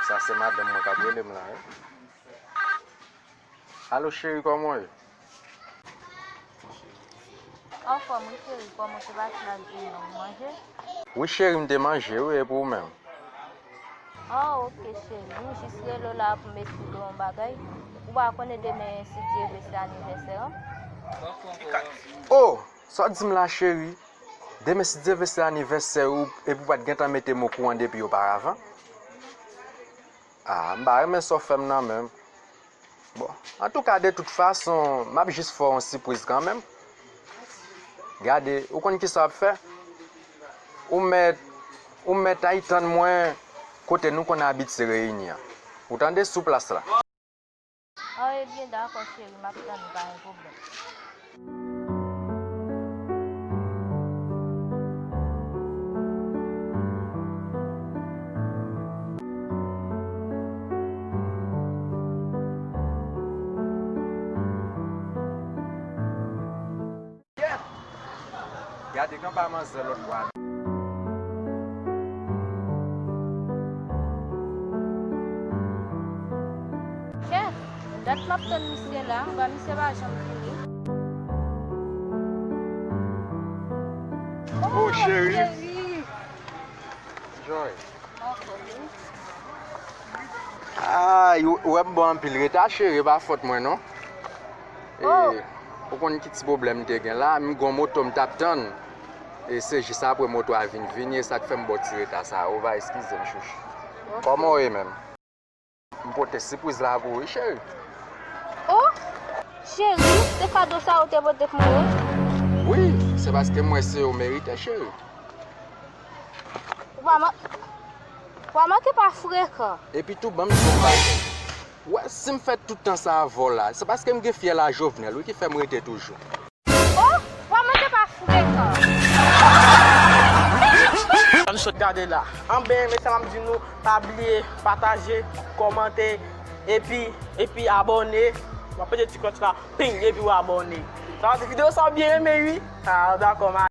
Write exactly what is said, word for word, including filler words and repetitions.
Sa se madanm mwen k ap rele m la, wi. Alo, cheri, kòman w ye? Anfòm, wi, cheri, kòman se pase la, ou manje? Wi, cheri, m te manje, wi, e pou ou menm? Oh, ok, cheri, m jis rele w la pou m esplike w yon bagay. Ou pa konnen demen, si Dye vle, se anivèsè an. Oh, sa w di m la, cheri? Demen, si Dye vle, se anivèsè ou, epi w pa t gentan mete m okouran depi oparavan? Ah, m pa renmen sa w fè m nan menm. Bon, antouka, de tout fason, m ap jis fè w yon sipriz kanmenm. Gade, ou konn kisa w ap fè? Ou mèt, ou mèt al tann mwen kote nou konn abitye reyini an. Ou tande, sou plas la. Ah, ebyen, dakò, cheri, m ap tann ou, pa gen pwoblèm. Gade kanpa manzè lòt bò a. Chèf, dat m ap tann misye la, anba misye pa janm vini. Oh, cheri. Cheri. Joy. Ay, ou, ou wè m bon anpil reta, cheri, pa fòt mwen, non. E, oh, ou konn ki ti pwoblèm m te gen la, m gon moto m t ap tann. E se jis apre moto a vin vini, e sa k fè m ba w ti reta sa a. Ou va eskize m, chouchou. Ok. Kòman w ye menm? M pote sipriz la pou ou, wi, cheri. Oh, cheri, se kado sa ou te pote pou mwen? Wi, se paske m wè se ou merite, cheri. Ou pa man-, ou pa manke pa frekan. Epi tou, ban m di w yon bagay. Ou wè, si m fè tout tan sa avè w la, se paske m gen fyèl a Jovenel, wi, ki fè m rete toujou. Oh, ou pa manke pa frekan. Sa nou sot gade la. Anben, men sa m ap di nou, pa bliye pataje, kòmante, epi, epi abòne. W ap pete ti klòch la, ping, epi w abòne. Sa vle di videyo sa w byen renmen, wi. Ah, dakò, ma.